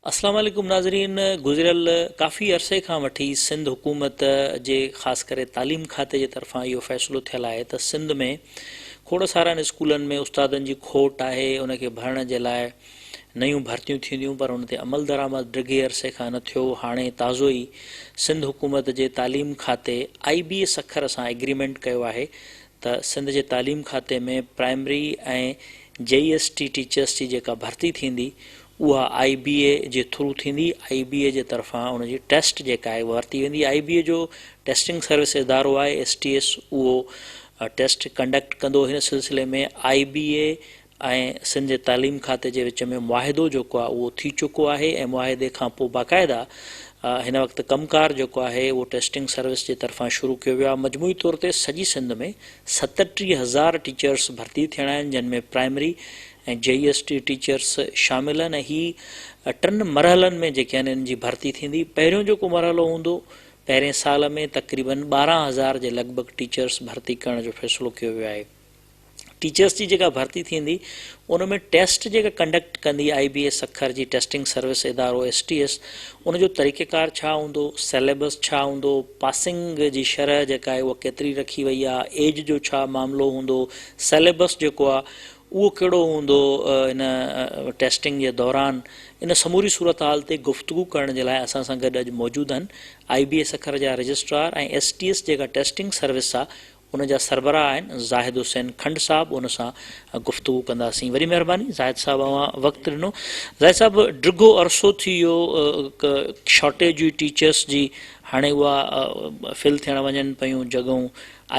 اسلام عليڪم ناظرين گذريل ڪافي عرصي کان وٺي سنڌ حڪومت جي خاص ڪري تعليم کاتي جي طرفان اهو فيصلو ٿيل آهي ته سنڌ ۾ کوڙ سارن اسڪولن ۾ استادن جي کوٽ آهي ان کي ڀرڻ جي لاء نيون ڀرتيون ٿينديون پر ان تي عملدرآمد ڊگهي عرصي کان نه ٿيو هاڻي تازو ئي سنڌ حڪومت جي تعليم کاتي آئي بي اي سکر سان ايگريمينٽ ڪيو آهي ته سنڌ جي تعليم کاتي ۾ primary ۽ J E S T teachers جي جيڪا ڀرتي ٿيندي اها آئي بي اي جي ٿرو ٿيندي، آئي بي اي جي طرفان ان جي ٽيسٽ جيڪا آهي اها ورتي ويندي، آئي بي اي جو ٽيسٽنگ سروس ادارو آهي ايس ٽي ايس اهو ٽيسٽ ڪنڊڪٽ ڪندو، هن سلسلي ۾ آئي بي اي ۽ سنڌ جي تعليم کاتي جي وچ ۾ معاهدو جيڪو آهي اهو ٿي چڪو آهي ۽ معاهدي کان پوء باقاعده هن وقت ڪم ڪار جيڪو آهي اهو ٽيسٽنگ سروس جي طرفان شروع ڪيو ويو آهي، مجموعي طور تي سڄي سنڌ ۾ 37 هزار ٽيچرس ڀرتي ٿيڻا آهن جن ۾ primary ۽ J E S T teachers شامل آهن ۽ هي ٽن مرحلن ۾ جيڪي آهن انهن جي ڀرتي ٿيندي پهريون جيڪو مرحلو هوندو پهرين سال ۾ تقريبن 12 هزار جي لڳ ڀڳ ٽيچرس ڀرتي ڪرڻ جو فيصلو ڪيو ويو آهي ٽيچرس جي جيڪا ڀرتي ٿيندي ان ۾ ٽيسٽ جيڪا ڪنڊڪٽ ڪندي آئي بي اي سکر جي ٽيسٽنگ سروس ادارو ايس ٽي ايس ان جو طريقيڪار ڇا هوندو سيليبس ڇا هوندو پاسنگ جي شرح جيڪا آهي اها ڪيتري رکي وئي آهي ايج جو ڇا معاملو هوندو سيليبس جيڪو آهي اهو ڪهڙو هوندو ان ٽيسٽنگ جي دوران ان سموري صورتحال تي گفتگو ڪرڻ جي لاء اسان سان گڏ اڄ موجود آهن آئي بي اي سکر جا رجسٽرار ۽ ايس ٽي ايس جيڪا ٽيسٽنگ سروس آهي ان جا سربراهه آهن زاهد حسين کنڊ صاحب ان سان گفتگو ڪنداسين وڏي مهرباني زاهد صاحب اوهان وقت ڏنو زاهد صاحب ڊگهو عرصو ٿي ويو شارٽيج هئي ٽيچرس جي هاڻي اها فل ٿيڻ وڃن پيون جڳهون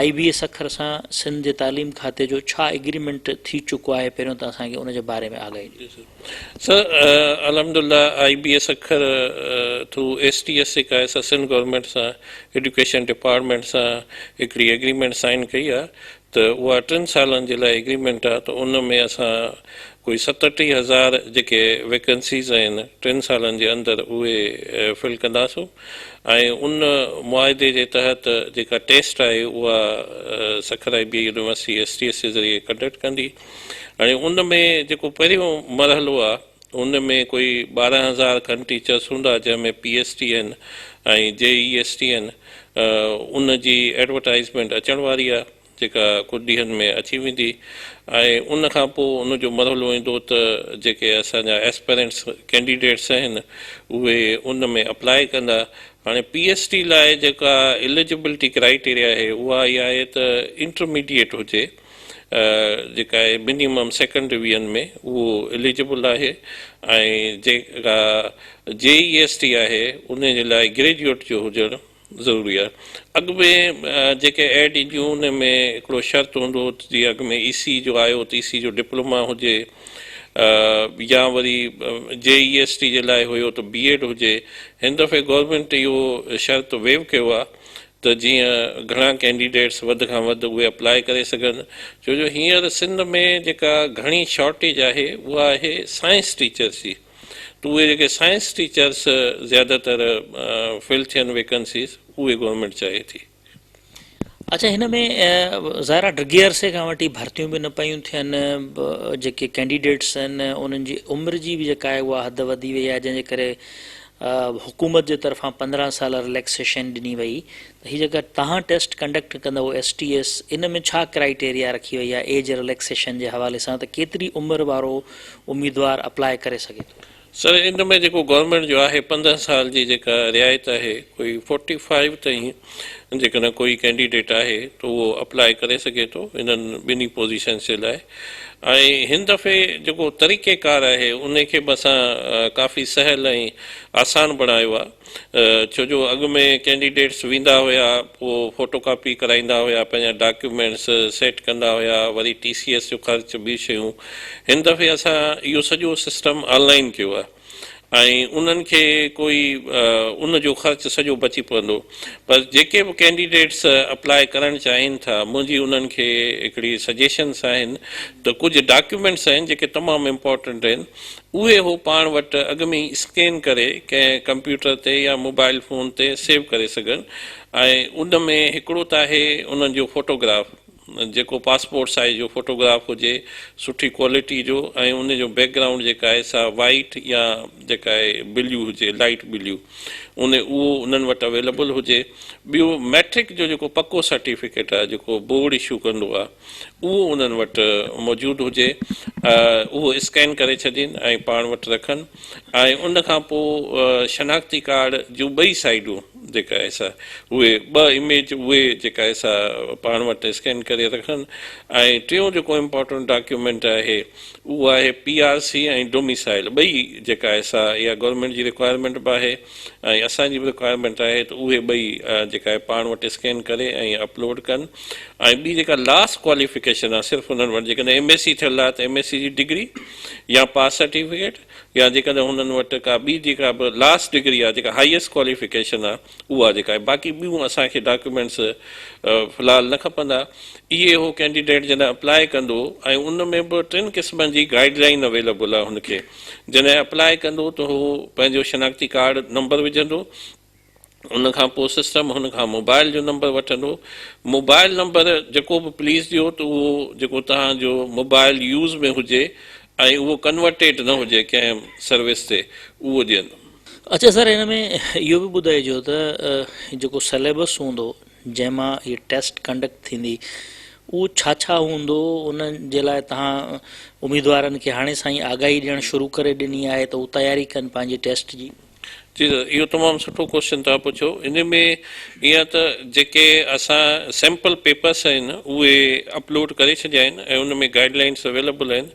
آئي بي اي سکر سان سنڌ جي تعليم کاتي جو ڇا ايگريمينٽ ٿي چڪو آهي پهريون ته اسان کي ان جي باري ۾ آگاهي ڏيو. سر الحمدلله I B A Sukkur through S T S جيڪا آهي سا سنڌ گورنمينٽ سان ايڊيوڪيشن ڊپارٽمينٽ سان هڪڙي ايگريمينٽ سائن ڪئي آهي ته اها ٽن سالن جي لاء ايگريمينٽ آهي ته ان ۾ اسان ڪوئي 37 هزار جيڪي ويڪنسيز آهن ٽن سالن جي اندر اهي فل ڪنداسون ۽ ان معاهدي جي تحت جيڪا ٽيسٽ آهي اها Sukkur I B A university S T S جي ذريعي ڪنڊڪٽ ڪندي. هاڻي ان ۾ جيڪو پهريون مرحلو آهي ان ۾ ڪوئي 12 هزار کن ٽيچرس هوندا جنهن ۾ پي ايس ٽي آهن ۽ جي اي ايس ٽي آهن ان جي ايڊورٽائزمينٽ اچڻ واري آهي. جيڪا ڪجهه ڏينهن ۾ اچي ويندي ۽ ان کان پوء ان جو مرحلو ايندو ته جيڪي اسان جا ايسپرنٽس ڪينڊيڊيٽس آهن اهي ان ۾ اپلاء ڪندا. هاڻي پي ايس ٽي لاء جيڪا اليجبلٽي ڪرائيٽيريا آهي اها اها آهي ته انٽرميڊيٽ هجي جيڪا آهي منيمم سيڪنڊ ڊويزن ۾ اهو اليجبل آهي ۽ جيڪا جي اي ايس ٽي آهي ان جي لاء گريجوئيٽ جو هجڻ ضروري آهي. اڳ ۾ جيڪي ايڊ اينديون ان ۾ هڪڙو شرط هوندو هو ته جيئن اڳ ۾ اي سي جو آيو ته اي سي جو ڊپلوما هجي يا وري جي اي ايس ٽي جي لاء هيو ته بي ايڊ هجي. هن دفعي گورنمينٽ اهو شرط ويو ڪيو آهي ته جيئن گهڻا ڪينڊيڊيٽس وڌ کان وڌ اهي اپلاء ڪري سگهن ڇو جو هينئر سنڌ ۾ جيڪا گهڻي شارٽيج آهي اها آهي سائنس ٽيچرس جي. ته اهي جيڪي سائنس ٽيچرس زياده تر فل ٿين ويڪنسيز اهي گورنمينٽ چاهي ٿي. اڇا هن ۾ ظاهر آهي ڊگهي عرصي کان وٺي ڀرتيون به نه پيون ٿين جيڪي ڪينڊيڊيٽس آهن انهن جي عمر جي به جيڪا آهي اها حد وڌي وئي آهي جنهن جي ڪري حڪومت جي طرفان 15 سال رليڪسيشن ڏني وئي ته هي جيڪا تهان ٽيسٽ ڪنڊڪٽ ڪندؤ ايس ٽي ايس ان ۾ ڇا ڪرائيٽيريا رکي وئي آهي ايج رليڪسيشن جي حوالي سان ته ڪيتري عمر وارو اميدوار اپلاء ڪري سگهي ٿو. سر ان ۾ جيڪو گورنمينٽ جو آهي 15 سال جي جيڪا رعايت آهي ڪوئي فورٽي فائيو تائين جيڪڏهن ڪوئي ڪينڊيڊيٽ آهي ته اهو اپلاء ڪري سگهي ٿو انهن ٻنهي پوزيشنس جي لاء ۽ هن دفعي جيڪو طريقي ڪار آهي ان کي به اسان ڪافي سهل ۽ آسان بڻايو آهي ڇو جو اڳ ۾ ڪينڊيڊيٽس ويندا هيا پوء فوٽو ڪاپي ڪرائيندا هيا پنهنجا ڊاڪيومينٽس سيٽ ڪندا هيا وري ٽي سي ايس جو خرچ ٻيون شيون هن دفعي اسان اهو سڄو سسٽم آن لائين ڪيو آهي ۽ انهن کي ڪوئي ان جو خرچ سڄو بچي پوندو پر جيڪي به ڪينڊيڊيٽس اپلاء ڪرڻ چاهين ٿا منهنجي انهن کي هڪڙي سجيشنس آهن ته ڪجهه ڊاڪيومينٽس آهن جيڪي تمام امپورٽنٽ آهن اهي هو پاڻ وٽ اڳ ۾ ئي اسڪين ڪري ڪنهن ڪمپيوٽر تي يا موبائل فون تي سيو ڪري سگهن ۽ ان ۾ هڪڙو ته آهي انهن جو فوٽوگراف جيڪو پاسپورٽ سائيز جو فوٽوگراف هجي سٺي ڪوالٽي جو ۽ ان جو بيڪ گرائونڊ جيڪا آهي سا وائيٽ يا جيڪا آهي بليو هجي لائيٽ بليو ان اهو انهن وٽ اويليبل هجي. ٻيو ميٽرڪ جو جيڪو پڪو سرٽيفڪيٽ آهي جيڪو بورڊ اشو ڪندو آهي اهو انهن وٽ موجود هجي اهو اسڪين ڪري ڇڏين ۽ پاڻ وٽ رکن ۽ ان کان پوء شناختي ڪارڊ جون ٻئي سائيڊون جيڪا آهي سا اهي ٻه اميج اهي جيڪا آهي سا پاڻ وٽ اسڪين ڪري رکن ۽ ٽيون جيڪو امپارٽنٽ ڊاڪيومينٽ آهي اهو آهي پي آر سي ۽ ڊوميسائل ٻئي جيڪا آهي سا اها گورنمينٽ جي رڪوائرمينٽ به آهي ۽ اسان جي به رڪوائرمينٽ آهي ته اهي ٻئي جيڪا آهي پاڻ وٽ اسڪين ڪري ۽ اپلوڊ ڪن ۽ ٻي جيڪا لاسٽ ڪواليفڪيشن آهي صرف انهن وٽ جيڪڏهن ايم ايس سي ٿيل آهي ته ايم ايس سي جي ڊگري يا پاس سرٽيفڪيٽ يا جيڪڏهن هنن وٽ ڪا ٻي جيڪا به لاسٽ ڊگري آهي جيڪا هائيسٽ ڪواليفڪيشن آهي اها جيڪا آهي باقي ٻيون اسان کي ڊاڪيومينٽس في الحال نه کپندا اهي هو ڪينڊيڊيٽ جڏهن اپلاء ڪندو ۽ ان ۾ به ٽن قسمن جي گائيڊ لائين اويليبل آهي هن کي جڏهن اپلاء ڪندو ته هو پنهنجو شناختي ڪارڊ نمبر وجهندو ان کان پوء سسٽم هن کان موبائل جو نمبر وٺندو موبائل نمبر جيڪو به پليز ڏيو ته اهو جيڪو توهان جو موبائل يوز ۾ هجي ۽ اهو ڪنورٽيڊ نه هجي ڪنهن سروس تي اهو ڏين. اچا سر هن ۾ اهو به ٻڌائجو ته جيڪو سليبس هوندو جنهن مان هي ٽيسٽ ڪنڊڪٽ ٿيندي اهو ڇا ڇا هوندو ان جي لاء توهان اميدوارن کي هاڻي سان ئي آگاهي ڏيڻ شروع ڪري ڏني آهي ته هو تياري ڪن پنهنجي ٽيسٽ جي. جي سر اهو تمام سٺو ڪوشچن توهان پڇيو ان ۾ ائين ته جيڪي اسان سيمپل پيپرس آهن اهي اپلوڊ ڪري ڇڏيا آهن ۽ ان ۾ گائيڊ لائنس اويليبل آهن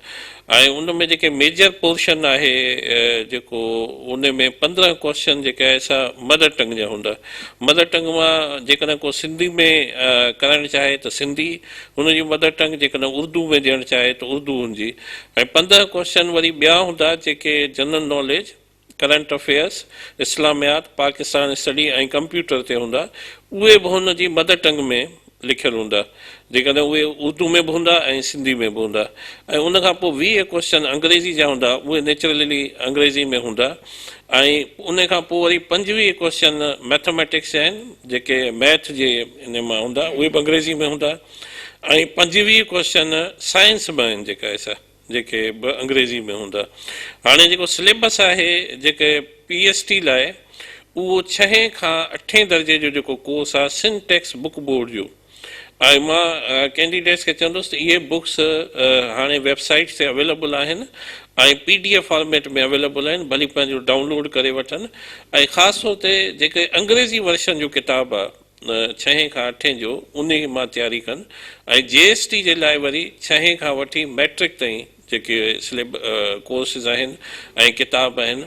۽ ان ۾ جيڪي ميجر پورشن آهي جيڪو ان ۾ 15 ڪوشچن جيڪي آهي سا مدر ٽنگ جا هوندا. مدر ٽنگ مان جيڪڏهن ڪو سنڌي ۾ ڪرائڻ چاهي ته سنڌي هن جي مدر ٽنگ، جيڪڏهن اردو ۾ ڏيڻ چاهي ته اردو هن جي ۽ 15 ڪوشچن وري ٻيا هوندا جيڪي جنرل ناليج، ڪرنٽ افيئرس، اسلاميات، پاڪستان اسٽڊي ۽ ڪمپيوٽر تي هوندا، اهي به هن جي مدر ٽنگ ۾ لکيل هوندا، جيڪڏهن اهي اردو ۾ به هوندا ۽ سنڌي ۾ به هوندا ۽ ان کان پوء 20 ڪوئسچن انگريزي جا هوندا، اهي نيچرلي انگريزي ۾ هوندا ۽ ان کان پوء وري 25 ڪوئسچن مئٿميٽڪس جا آهن، جيڪي مئٿ جي ان مان هوندا، اهي به انگريزي ۾ هوندا ۽ 25 ڪوئسچن سائنس مان آهن جيڪا سا. جيڪي به انگريزي ۾ هوندا. هاڻي جيڪو سليبس آهي جيڪي پي ايس ٽي لاء اهو ڇهين کان اٺين درجي جو جيڪو ڪورس آهي سنڌ ٽيڪسٽ بڪ بورڊ جو ۽ مان ڪينڊيڊيٽس کي چوندس ته اهي بڪس هاڻي ويب سائيٽس تي اويليبل آهن ۽ P D F format ۾ available آهن ڀلي پنهنجو ڊائونلوڊ ڪري وٺن ۽ خاص طور تي جيڪي انگريزي ورشن جو ڪتاب آهي ڇهين کان اٺين جو انهي مان تياري ڪن ۽ جي ايس ٽي جي لاء وري ڇهين کان وٺي مئٽرڪ تائين جيڪي سليب ڪورسز آهن ۽ ڪتاب آهن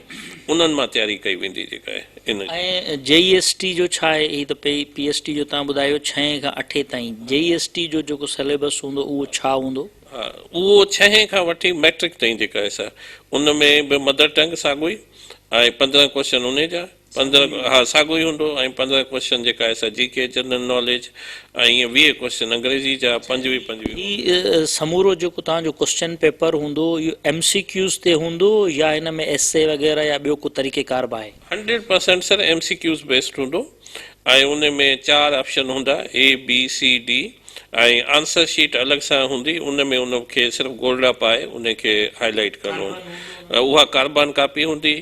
انهن مان تياري ڪئي ويندي جيڪا ان. ۽ جي ايس ٽي جو ڇا آهي هي ته پي ايس ٽي جو توهان ٻڌايو ڇهين کان اٺين تائين جي ايس ٽي جو جيڪو سليبس هوندو اهو ڇا هوندو؟ ها اهو ڇهين کان وٺي مئٽرڪ تائين جيڪا آهي سا ان ۾ به مدر ٽنگ ساڳيو ئي ۽ 15 ڪوئسچن انهي جا 15 ها ساڳيو ئي هوندو ۽ 15 ڪوئسچن جيڪا آهي سا جي ڪي جنرل ناليج ۽ ائين 20 ڪوئسچن انگريزي جا 25 25. هي سمورو جيڪو توهان جو ڪوئسچن پيپر هوندو اهو ايم سي ڪيوز تي هوندو يا هن ۾ ايس اي وغيره يا ٻيو ڪو طريقي ڪار به آهي؟ 100% سر ايم سي ڪيوز بيسڊ هوندو ۽ ان ۾ چار آپشن هوندا اي بي سي ڊي ۽ آنسر شيٽ الڳ سان هوندي ان ۾ ان کي صرف گولڊا پائي ان کي هائي لائيٽ ڪرڻو هوندو اها ڪاربان ڪاپي هوندي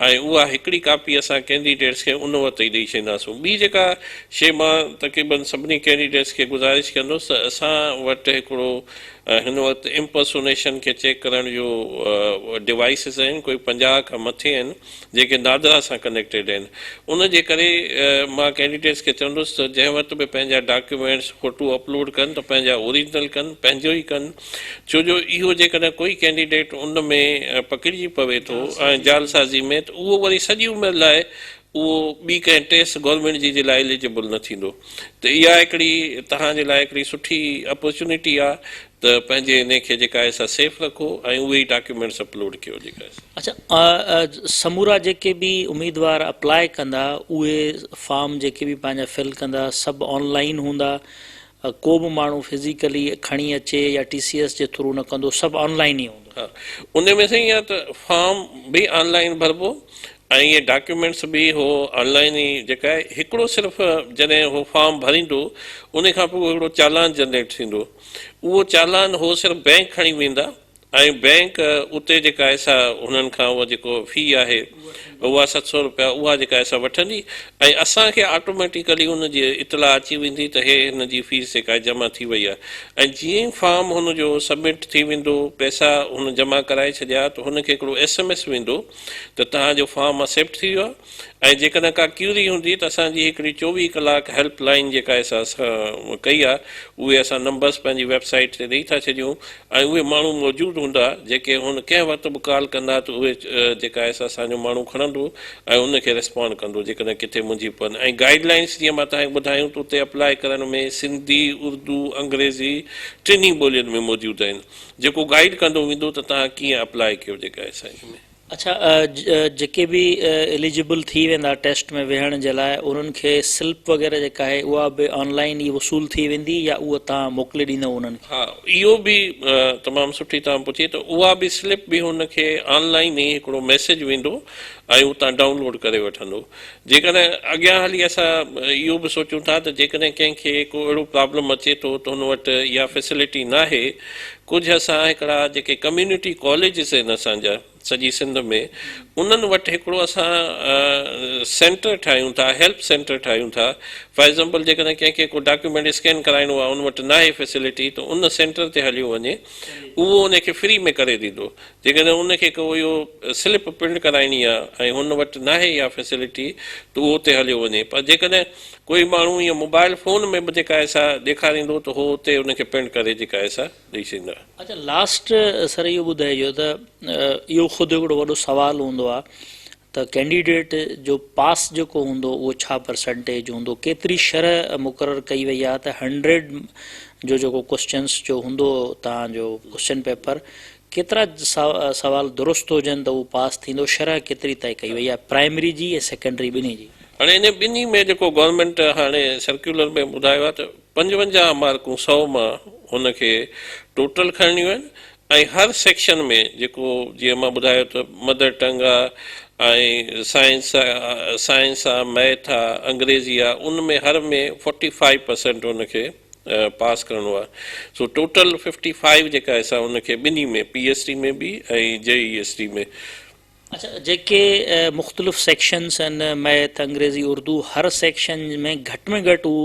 ۽ اها هڪڙي ڪاپي اسان ڪينڊيڊيٽس کي ان وقت ئي ڏئي ڇڏينداسون. ٻي جيڪا شيء مان تقريبن سڀني ڪينڊيڊيٽس کي گذارش ڪندس ته اسان وٽ هڪڙو هن وقت امپرسونيشن کي چيڪ ڪرڻ جو ڊوائيسز آهن ڪوئي 50 کان مٿي آهن جيڪي نادرا سان ڪنيڪٽيڊ آهن ان جي ڪري مان ڪينڊيڊيٽس کي چوندس ته جنهن وقت به پنهنجا ڊاڪيومينٽس فوٽو اپلوڊ ڪن ته پنهنجا اوريجنل ڪن پنهنجو ئي ڪن ڇو جو اهو جيڪڏهن ڪوئي ڪينڊيڊيٽ ان ۾ پڪڙجي پوي ٿو ۽ جعلسازي ۾ ته اهو وري سڄي عمر لاء اهو ٻي ڪنهن ٽيسٽ گورنمينٽ جي جي لاء اليجبل نه ٿيندو ته اها هڪڙي توهان جي لاء هڪڙي سٺي اپرچونيٽي آهي ته پنهنجي انهي کي جيڪا آهي سا سيف رکو ۽ اهي ئي ڊاڪيومينٽس اپلوڊ ڪيو جيڪا آهي سا. اڇا سمورا جيڪي به اميدوار اپلاء ڪندا اهي فارم جيڪي به پنهنجا فل ڪندا سڀ آن لائين هوندا ڪو به ماڻهو فزيڪلي کڻي اچي يا ٽي سي ايس جي ٿرو نه ڪندو سڀ آن لائين ئي هوندو. ها ان ۾ سائين يا ته فارم به آن لائين ڀربو ۽ اهي ڊاڪيومينٽس به هو آن لائن ئي جيڪا آهي هڪڙو صرف جڏهن هو فارم ڀريندو ان کان پوء هڪڙو چالان جنريٽ ٿيندو اهو چالان هو صرف بئنڪ کڻي ويندا ۽ بئنڪ اتي جيڪا آهي سا هنن کان اها جيڪو في آهي اها 700 روپيا اها جيڪا آهي سا وٺندي ۽ اسان کي آٽوميٽيڪلي ان جي اطلاع اچي ويندي ته هي هن جي فيس جيڪا آهي جمع ٿي وئي آهي ۽ جيئن ئي فارم هن جو سبمٽ ٿي ويندو پئسا هن جمع ڪرائي ڇڏيا ته هن کي هڪڙو ايس ايم ايس ويندو ته توهان جو فارم اسيپٽ ٿي ويو آهي ۽ جيڪڏهن ڪا ڪيوري هوندي ته اسان جي هڪڙي 24 ڪلاڪ هيلپ لائين جيڪا آهي سا اسان ڪئي آهي اهي اسان نمبرس پنهنجي ويب سائيٽ تي ڏئي ٿا ڇڏيون ۽ اهي ماڻهو موجود هوندا جيڪي هن ڪنهن وقت به ڪال ڪندا ته اهي جيڪا آهي سا اسان جو ماڻهو کڻندو ۽ ان کي ريسپانڊ ڪندو جيڪڏهن ڪٿي منجهي پون ۽ گائيڊ لائينس جيئن مان توهان کي ٻڌايون ته اتي اپلاء ڪرڻ ۾ سنڌي اردو انگريزي ٽنهي ٻولين ۾ موجود آهن جيڪو گائيڊ ڪندو ويندو ته توهان ڪيئن اپلاء ڪيو جيڪا آهي سا ان ۾. اڇا جيڪي به اليجبل ٿي ويندا ٽيسٽ ۾ ويهڻ جي لاء انهن کي سلپ وغيره جيڪا آهي اها به آن لائين ئي وصول ٿي ويندي يا اهو توهان موڪلي ڏيندؤ انهن کي؟ ها اهو به تمام سٺي توهان پڇي ته اها به سلپ به هن کي آن لائين ئي هڪڙو ميسيج ويندو ۽ اتان ڊائونلوڊ ڪري وٺندو جيڪڏهن اڳيان هلي اسان اهو به سوچون ٿا ته جيڪڏهن ڪنهن کي ڪو اهڙو پرابلم اچي ٿو ته هن وٽ اها فيسلٽي ناهي ڪجهه اسان هڪڙا جيڪي ڪميونٽي ڪاليجز آهن اسان جا سڄي سنڌ ۾ انهن وٽ هڪڙو اسان سينٽر ٺاهيون ٿا هيلپ سينٽر ٺاهيون ٿا فار ايگزامپل جيڪڏهن ڪنهن کي ڪو ڊاڪيومينٽ اسڪين ڪرائڻو آهي ان وٽ ناهي فيسلٽي ته ان سينٽر تي هليو وڃي اهو ان کي فري ۾ ڪري ڏيندو جيڪڏهن ان کي ڪو اهو سلپ پرنٽ ڪرائڻي آهي ۽ هن وٽ ناهي اها فيسلٽي ته اهو اتي هليو وڃي پر جيڪڏهن ڪوئي ماڻهو ائين موبائل فون ۾ به جيڪا آهي سا ڏيکاريندو ته هو اتي ان کي پرنٽ ڪري جيڪا آهي سا ڏئي ڇڏيندا. اڇا لاسٽ سر اهو ٻڌائجو ته اهو خود هڪڙو وڏو سوال هوندو آهي ته ڪينڊيڊيٽ جو پاس جيڪو هوندو اهو ڇا پرسنٽيج هوندو ڪيتري شرح مقرر ڪئي وئي آهي ته هنڊريڊ جو جيڪو ڪوسچنس جو هوندو توهان جو ڪوسچن پيپر ڪيترا سوال درست هجن ته اهو پاس ٿيندو شرح ڪيتري طئي ڪئي وئي آهي پرائمري جي ۽ سيڪنڊري ٻنهي جي. هاڻي انهن ٻنهي ۾ جيڪو گورنمينٽ هاڻي سرڪيولر ۾ ٻڌايو آهي ته 55 مارڪون 100 مان هن کي ٽوٽل کڻڻيون آهن ۽ هر سيڪشن ۾ جيڪو جيئن مان ٻڌايو ته مدر ٽنگ آهي ۽ سائنس سائنس آهي ميٿ آهي انگريزي آهي ان ۾ هر ۾ 45 پرسنٽ هن کي پاس ڪرڻو آهي سو ٽوٽل 55 جيڪا آهي سا هن کي ٻنهي ۾ پي ايس ٽي ۾ به ۽ جي اي ايس ٽي ۾. اڇا جيڪي مختلف سيڪشنس آهن ميٿ انگريزي اردو هر سيڪشن ۾ گهٽ ۾ گهٽ هو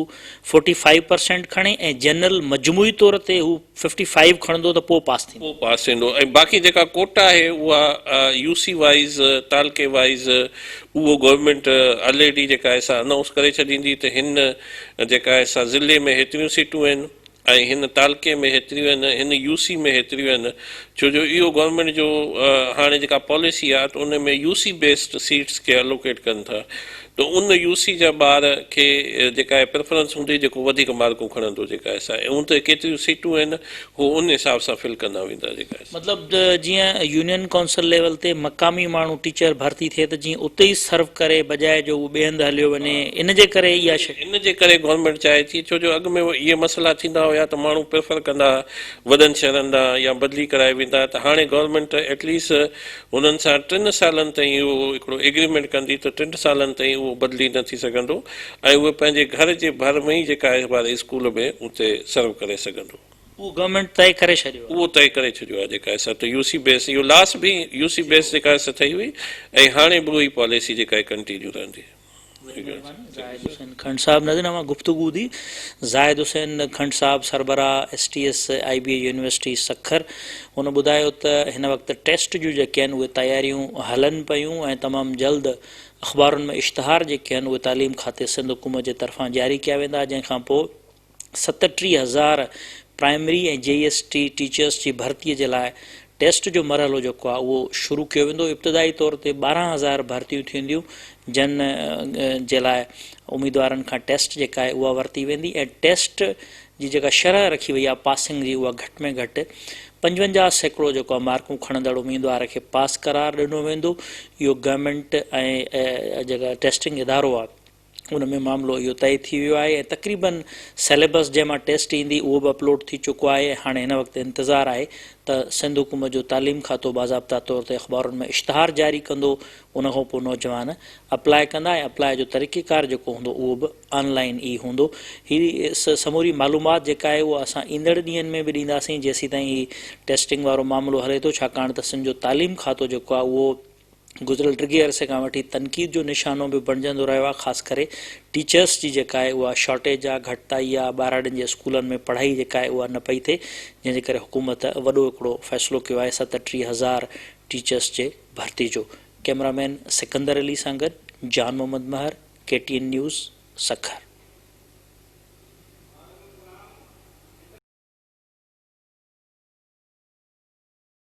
45 پرسينٽ کڻي ۽ جنرل مجموعي طور تي هو 55 کڻندو ته پوء پاس ٿيندو. پوء پاس ٿيندو ۽ باقي جيڪا ڪوٽا آهي اها يو سي وائيز تعلقي وائيز اهو گورنمينٽ الريڊي جيڪا آهي سا انائونس ڪري ڇڏيندي ته هن جيڪا آهي سا ضلعي ۾ هيتريون سيٽون آهن ۽ هن تعلقي ۾ هيتريون آهن، هن يو سي ۾ هيتريون آهن، ڇو جو اهو گورنمينٽ جو هاڻي جيڪا پاليسي آهي ته ان ۾ يو سي بيسڊ سيٽس کي الوڪيٽ ڪن ٿا ته ان يو سي جا ٻار کي جيڪا آهي پريفرنس هوندي جيڪو وڌيڪ مارڪون کڻندو جيڪا آهي سا ۽ ان تي ڪيتريون سيٽون آهن هو ان حساب سان فل ڪندا ويندا جيڪا آهي. مطلب جيئن يونين ڪائونسل ليول تي مقامي ماڻهو ٽيچر ڀرتي ٿئي ته جيئن اتي ئي سرو ڪري بجاء جو هو ٻئي هنڌ هليو وڃي ان جي ڪري اها شيء. ان جي ڪري گورنمينٽ چاهي ٿي ڇو جو اڳ ۾ اهي مسئلا ٿيندا هيا ته ماڻهو پريفر ڪندا ها وڏن شهرن ڏانهن يا بدلي ڪرائي ويندا ته هاڻي گورنمينٽ ايٽليسٽ هنن سان 3 سالن تائين اهو هڪڙو ايگريمينٽ ڪندي ته 3 سالن تائين اهو بدلي نه ٿي سگهندو ۽ اهي پنهنجي گهر جي ڀر ۾ ئي جيڪا آهي واري اسڪول ۾ اتي سرو ڪري سگهندو. اهو گورنمينٽ طئي ڪري ڇڏيو آهي. اهو طئي ڪري ڇڏيو آهي جيڪا آهي سا ته يو سي بيس اهو لاسٽ به يو سي بيس جيڪا آهي سا ٺهي هئي ۽ هاڻي به اها ئي پاليسي جيڪا آهي ڪنٽينيو رهندي. وڏي مهرباني زاهد حسين کنڊ صاحب ناظرين اوهان گفتگو ٻڌي زاهد حسين کنڊ صاحب سربراهه S T S I B A university Sukkur هن ٻڌايو ته هن وقت ٽيسٽ جون جيڪي آهن اهي تياريون هلن پيون ۽ تمام جلد اخبارن ۾ اشتهار جيڪي آهن اهي تعليم کاتي سنڌ حڪومت جي طرفان جاري ڪيا ويندا جنهن کان پوء 37 هزار primary ۽ J S T teachers جي ڀرتي جي لاء ٽيسٽ جو مرحلو جيڪو آهي اهو شروع ڪيو ويندو، ابتدائي طور تي 12 هزار ڀرتيون ٿينديون جن جي لاء اميدوارن کان ٽيسٽ جيڪا آهي اها ورتي ويندي ۽ ٽيسٽ جي جيڪا شرح رکي وئي آهي پاسنگ جي اها گهٽ ۾ گهٽ 55% جيڪو آهي مارڪون کڻندڙ اميدوار کي پاس قرار ڏنو ويندو. اهو گورنمينٽ ۽ جيڪا ٽيسٽنگ ادارو آهي. ان ۾ معاملو اهو طئي ٿي ويو آهي ۽ تقريبن سيليبس جنهن مان ٽيسٽ ايندي اهو به اپلوڊ ٿي چڪو آهي ۽ هاڻي هن وقت انتظار آهي ته سنڌ حڪومت جو تعليم کاتو باضابطا طور تي اخبارن ۾ اشتهار جاري ڪندو ان کان پوء نوجوان اپلاء ڪندا ۽ اپلاء جو طريقيڪار جيڪو هوندو اهو به آن لائين ئي هوندو. هي سموري معلومات جيڪا آهي اها اسان ايندڙ ڏينهن ۾ به ڏينداسين جيسيتائين هي ٽيسٽنگ وارو معاملو هلي ٿو ڇاڪاڻ ته سنڌ جو تعليم کاتو جيڪو آهي اهو گذريل ڊگهي عرصي کان وٺي تنقيد جو نشانو به بڻجندو رهيو آهي خاص ڪري ٽيچرس جي جيڪا آهي اها شارٽيج آهي گهٽتائي آهي ٻهراڙين جي اسڪولن ۾ پڙهائي جيڪا آهي اها نه پئي ٿئي جنهن جي ڪري حڪومت وڏو هڪڙو فيصلو ڪيو آهي 37 هزار ٽيچرس جي ڀرتي جو ڪئميرا مين سڪندر علي سان گڏ Jan Muhammad Mehar K T N news Sukkur.